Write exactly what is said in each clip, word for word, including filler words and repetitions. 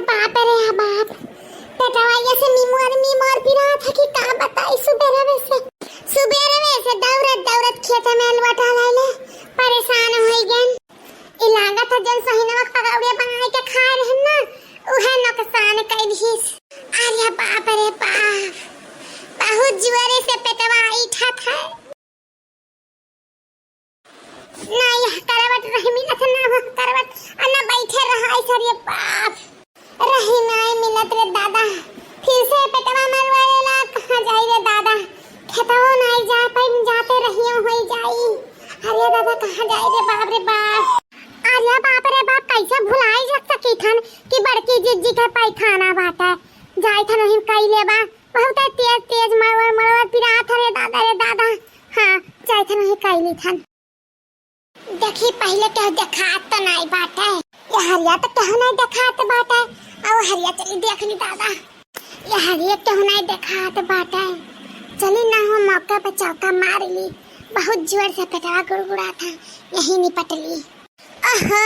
बाप रे बाप, पेटवा ऐसे मिमोर मिमोर पिरात है कि का बताई। सुबेरवे से, सुबेरवे से दौड़त दौड़त खेत में लौटा लाइले, परेशान होई गन। ई लागत है जौन सहिनवा के पकौड़िया बनाई के खाए रहन ना, उहे नुकसान कइ दिहिस। अरे बाप रे बाप, बहुत जोरे से पेटवा ऐठत है। ना यह करवट रह मिलत, ना वह करवट, आ ना बैठे रहा ऐसा रे बाप। रही नाई मिलत रे दादा, फिर से पेटवा मरवाएला, कहाँ जाई रे दादा, खेतवो नाई जा पाई, जाते रहियो होई जाई। अरे दादा, कहाँ जाई रे बाप रे बाप। अरे बाप रे बाप, कैसे भुलाई जा सकी थन कि बड़की जिज्जी के पैखाना बाटे, जाई थन वहीं कई लेबा। बहुत तेज तेज मरवर मरवर पिरात रे दादा रे दादा। हाँ, जाई थन वहीं कई ली थन। देखी, पहिले केहू देखात त नाई बाटे। ये हरिया त केहू नाई देखात बाटे। आओ हरिया चली देख ली दादा। ये हरिया केहू नाई देखात बाटे। चली ना हो मौका पे चौका मार ली। बहुत जोर से पेटवा गुड़गुड़ात है, यही निपट ली। आहा।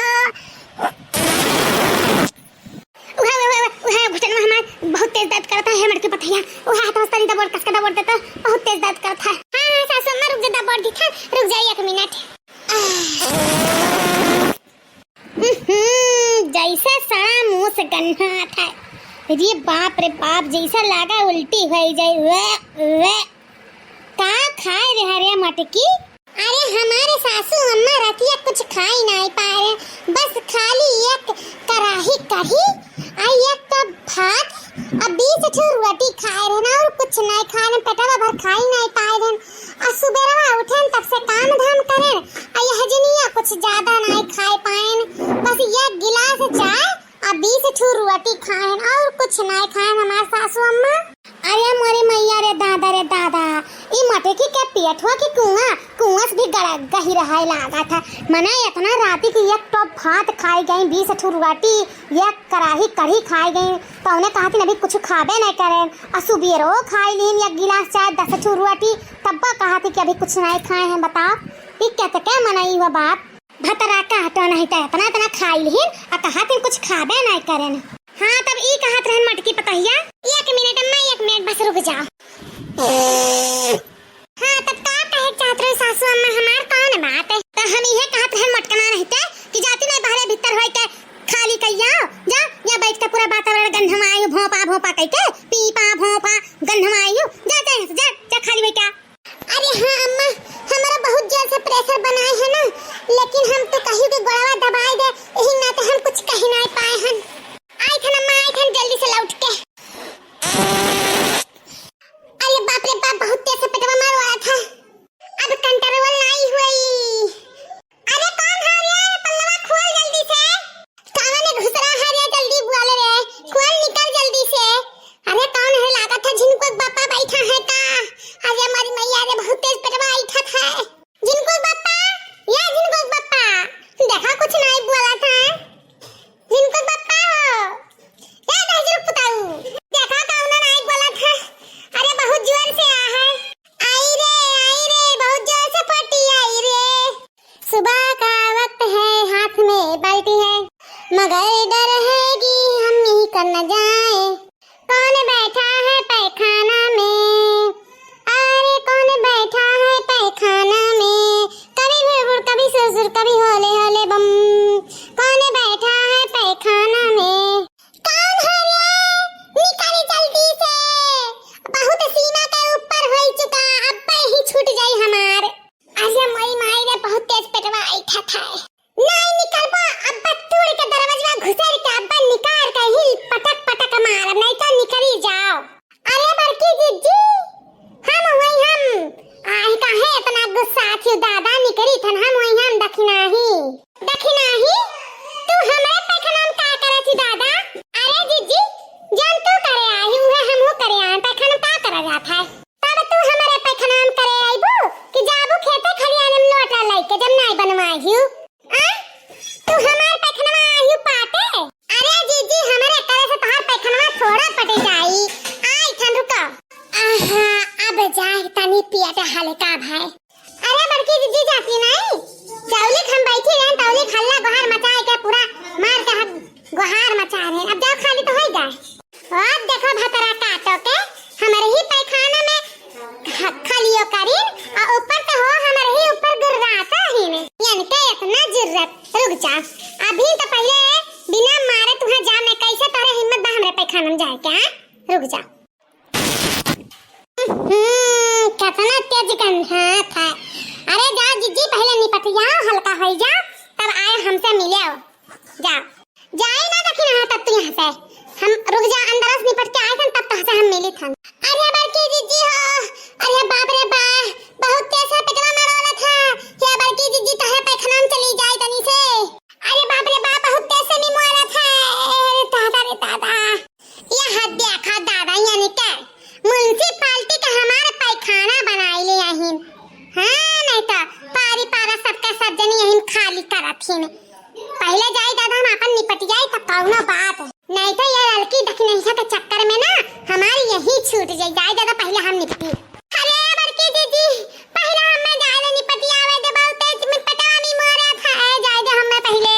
उहे, उहे, उहे, उहे घुटनवा हमार बहुत तेज दर्द करता है, मटकी पतैया। उहे हाथ हंस तनी दबोर, कस के दबोर देता, बहुत तेज दर्द करता है। हाँ, हाँ, सासू अम्मा, रुक जा, दबोर दी था, रुक जाइए एक मिनट। हम्म, जैसे सड़ा मुंह से गन्हात है। अरे बाप रे बाप, जैसे लागा उल्टी हो जाए। वे, वे। का खाए रे हरिया मटकी? अरे हमारे सासू अम्मा रतिया कुछ खाई नाई पाए रहे, बस खाली एक कराही कढ़ी आ एक कप भात आ बीस ठो रोटी खाए रहे ना, और कुछ नाई खाए रहे, पेटवा भर खाई नाई पाए रहे। आ सुबेरवा उठेन तब से काम धाम करेन, आ यह जनिया कुछ ज्यादा नाई खाए पाएन, बस एक गिलास चाय आ बीस ठू रोटी खाएन और कुछ नाय खाएन हमार सासू अम्मा। अरे मोरे मैया रे दादा रे दादा, ई मटकी के पेटवा की कुआं, कुआं से भी गड़-, गहिर है लागत है। मने इतना राती की एक टोप भात खाई गई, बीस ठू रोटी, एक कराही कढ़ी खाई गई, तो उन्हें कहती अभी कुछ खाबे नहीं करें। और सुबेरो खाई लीन एक गिलास चाय, दस ठू रोटी, तब कहती कि अभी कुछ नहीं खाए हैं। बताओ, ई कहते क्या मनई हुआ बाप? भतरा कहत नहीं त इतना इतना खाई लिहिन, आ कहत हिन कुछ खाबे नहीं करेन। हाँ, तब ई कहत रहन मटकी पतहिया। एक मिनट अम्मा, एक मिनट बस रुक जाओ। हाँ, तब का कहे चाहत रही सासू अम्मा हमार, कौन बात है? तो हम इहे कहत रहन मटकना नहीं ते कि जाती नहीं बहरे भीतर होई के खाली कहिया, जा, या बैठ के पूरा वातावरण गंधमायु भोंपा भोंपा कह के, पी पा भोंपा गंधमायु, जा, जा, जा, जा, जा खाली होई क्या? अरे हाँ अम्मा, हमारा बहुत जोर से प्रेशर बनाए है ना, लेकिन हम तो कहियो के गोड़वा दबाए दे, यही ना तो हम कुछ कही ना पाए हन। आई थन अम्मा, आई थन जल्दी से लौट के। अरे बाप रे बाप, बहुत तेज से पेटवा मार वाला था, अब कंट्रोल नहीं हुई। अरे कौन है रे? पल्लवा खोल जल्दी से। कावा में घुस रहा है रे? जल्दी बोल रे, खोल निकल जल्दी से। अरे कौन है? लागत है झिनकुक बापा बैठा है का? अरे हमारी मैया रे, बहुत तेज पेटवा ऐठत है। झिनकुक बापा, या झिनकुक बापा, देखा कुछ नहीं बोला था। झिनकुक बापा हो, या दहजरुक पुताऊ, देखा कौन नहीं बोला था। अरे बहुत जोर से आ है। आई रे, आई रे, बहुत जोर से फटी आई रे। सुबह का वक्त है, हाथ में बाल्टी है, मगर डर है कि हम ही कर न जाए। कौन बैठा है पैखाना में? अरे कौन बैठा है पैखाना में? कभी भुरभुर, कभी सुरसुर, कभी होले होले बम। कौन बैठा है पैखाना में? कौन है रे? निकल जल्दी से, बहुत सीमा के ऊपर हो चुका, अब ही छूट जाई हमार। अरे मोरी माई रे, बहुत तेज पेटवा ऐठत है। नहीं निकलबा, अब्बा तोड़ के दरवाजा घुसेर के अब्बा निकाल के ही पटक पटक मारब, नहीं तो निकली जाओ। अरे मोर रुक जा, अभी तो पहिले बिना मारे तुहाँ जान नहीं, कैसे तोहरे हिम्मत बा हमरे पैखाना में जाए के, हाँ? रुक जा। हम्म, कितना तेज गंधात है। अरे जा जिज्जी, पहिले निपटियाओ, हल्का होई जा, तब आए हमसे मिले आओ। जा, जाए ना दखिनहा तब तू यहाँ से। हम, रुक जा, अंदर से निपट के आए थन, तब तोहसे हम मिली थन। अरे बड़की जिज्जी हो, अरे बाप रे बा, बहुत तेज है, पेटवा मरोलत है। हे बड़की जिज्जी, तोहरे पैखाना में चली जाए तनी से। अरे बाप रे बाप, बहुत तेज से निमोलत है। अरे दादा रे दादा। यह देखा दादा, यानी के म्युनिसिपालिटी के हमार पैखाना बनाई ले आहिन। हाँ, नहीं तो पारी पारा सबका सब जनी यहिन खाली करत हिन। पहिले जाई दादा, हम आपन निपट जाई, तब कौनो बात। नहीं तो ये ललकी दखिनैया के चक्कर में ना हमारी यही छूट जाई। जाई दादा, पहिले हम निपटी। अरे बड़की दीदी, पहिले हमें जाए दे निपटियावे दे, बहुत तेज में पेटवा में मोरा था। ए, जाए दे हमें पहिले।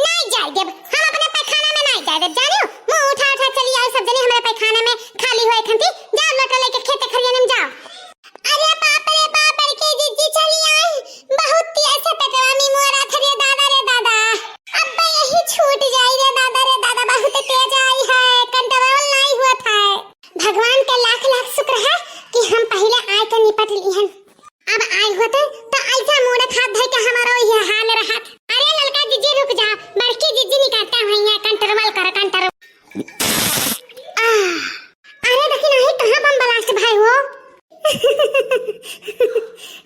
नहीं जाए देब, हम अपने पैखाना में नहीं जाए देब, जानियो? मुंह उठा उठा चली आओ सब जने हमरे पैखाना में, खाली होए खंती। जाओ लोटा लेके खेते खरियाने में जाओ। अरे बाप रे बाप, बड़की जिज्जी चली आई, बहुत तेज से पेटवा में मोरा था रे दादा रे दादा। अब यही छूट जाई रे दादा रे दादा, बहुत तेज आई है, कंट्रोल नहीं हुआ था। भगवान के लाख लाख शुक्र है कि हम पहिले आए के निपट लिहन। अब आई होते तो ऐसा मूड़े खात धई के हमारो ये हाल रहत। अरे ललका जिज्जी रुक जा, बड़की जिज्जी निकलता है यहाँ, कंट्रोल कर, कंट्रोल। आह, अरे दखिनहा, कहाँ बम ब्लास्ट भाई हो?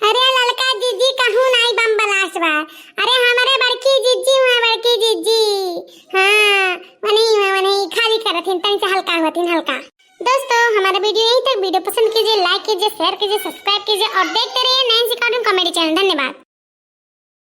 अरे ललका जिज्जी, कहूँ नाई बम ब्लास्ट बा। अरे हमारे बड़की जिज्जी हुआ, बड़की जिज्जी। हाँ, वनही हुआ, वनही खाली करत हिन, तनी से हल्का हुआ थिन, हल्का। दोस्तों, हमारा वीडियो यहीं तक। वीडियो पसंद कीजिए, लाइक कीजिए, शेयर कीजिए, सब्सक्राइब कीजिए और देखते रहिए नैन्सी कार्टून कॉमेडी चैनल। धन्यवाद।